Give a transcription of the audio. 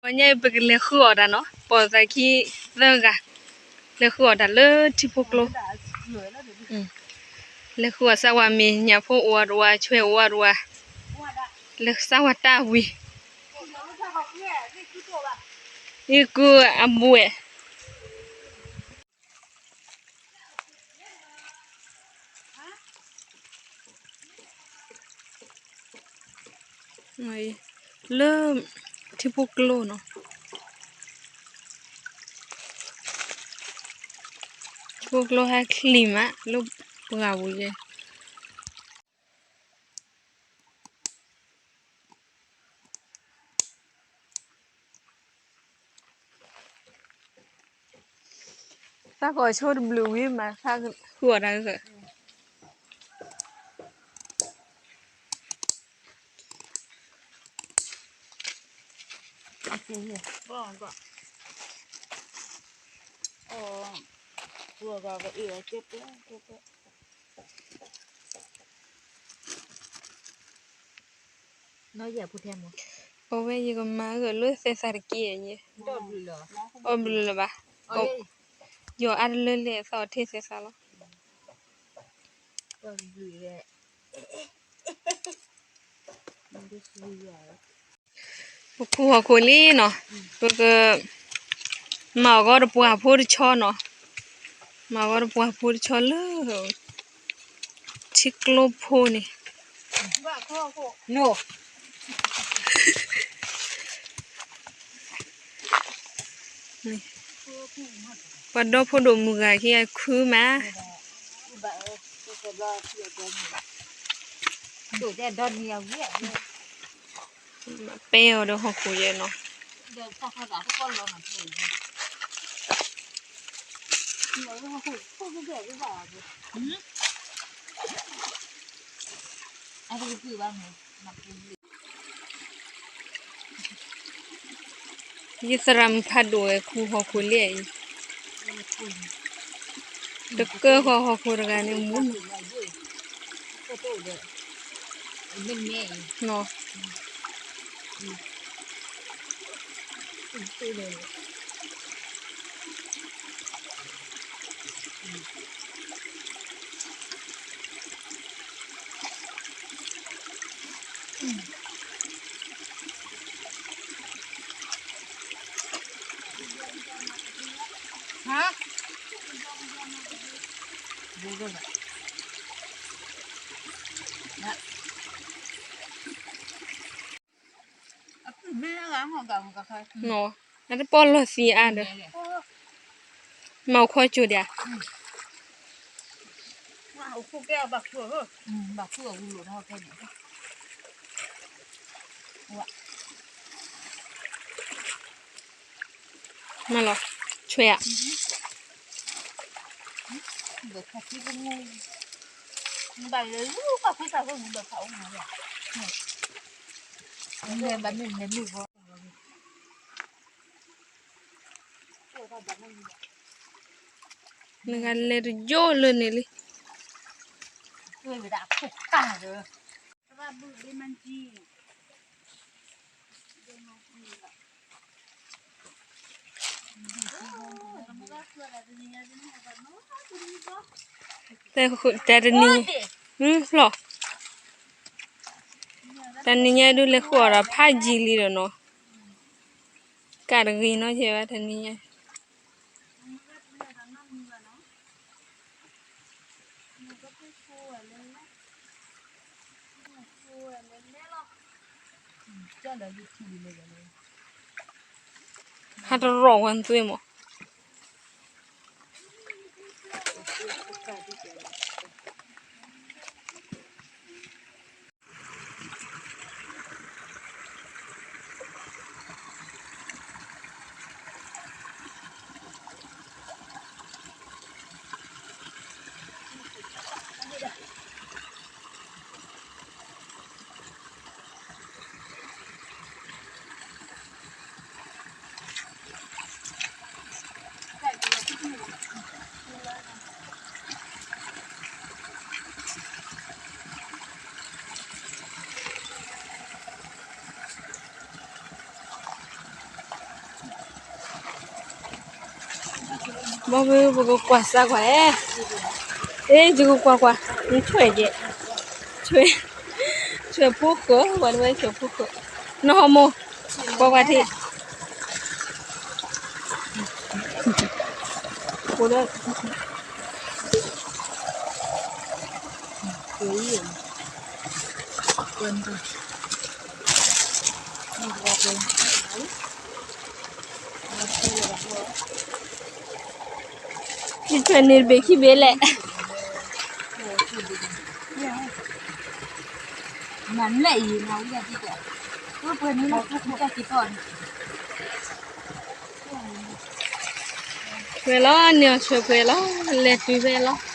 ပှၤညါအံၤ ပကလဲၤဃုအီၣ်တၢ်နီၤ, ပိာ်သးခံသၢဂၤ, လဲၤဃုအီၣ်တၢ်လၢထံဖိကျိ, လဲၤဃုအီၣ်စးဝၤမ့ၤ ညၣ်ဖိအိၣ်အီၣ်တဝၤ ဆွဲအိၣ်အီၣ်တဝၤ, လဲၤစးဝၤတၢ်ဝံၤ, ယကုအဘှဲၣ် လၢထံဖိကျိနီၤ, ထံဖိကျိဟဲချံမး လၢပှၢ်ပူၤယဲ သးကီးဆိတဘျုးဝံၤမး သးဃုအီၣ်တၢ်ဂ့ၢ် အဝဲယကမၤဂၢၢ်လၢသဲသးတက့ၢ်, အီၣ်ဘျုးလၢၤဘၣ်, ယီၤအါတလၢလၢအသီၣ်ထံသဲသးလီၤ. ပခူၣ်ဟီၣ်ခိၣ်လံနီၤ, ပကမၤအီၣ်ဂီၤတပှၢ်ဖိတဆီနီၤ, မၤအီၣ်ဂီၤတပှၢ်ဖိတဆီလၢ ထံကျိဖိန့ၣ် ပှၤဒီဖိဒိၣ်မုၢ်ဂၤခံဂၤခုမး, ပဲအီၤဒီးဟီၣ်ခိၣ်ယဲနီၤ, ယသရၣ်မုၣ်ဖးဒိၣ်ဝဲခူၣ်ဟီၣ်ခိၣ်လံအံၤ, တကၢဃီဟီၣ်ခိၣ်တဂၤန့ၣ်မူနီၤ. အတပီၢ်လီၢ်သံအါဒီး, မၤအိၣ်ခီကၠိဒံးဧါ. မၤလီၤ, ဆွဲဧါ. နဂၤလဲၤတယိလၢန့ၣ်လံ. တၢ်တနံၤ, လီၤ, တနံၤညါဒုးလဲၤဃုအီၣ်ဒီးဖးယံာ်လံဒီးနီၤ, ကးတဂ့ၤနီၤ ယဲဘၣ်တနံၤညါ ဟးတရီၣ်ဝဲသွ့မး. ပကကွၢ်စၢ်ကွၢ်, အဲ ယကကွၢ်ကွၢ်, နဆွဲကဲ, ဆွဲ, ဆွဲဖိဃၢၤ, ပှၤတဝဲဆွဲဖိဃၢၤ, နဟီမိၢ်, ကွၢ်ကွၢ်ထံး, ယဆွဲန့ၣ်တဘ့ၣ်ခံဘ့ၣ်လဲၣ်. ဆွဲလီၤ, န့ၢ်အီၤဆွဲပှဲၤလီၤ, လဲၤတုၤဖဲလီၤ.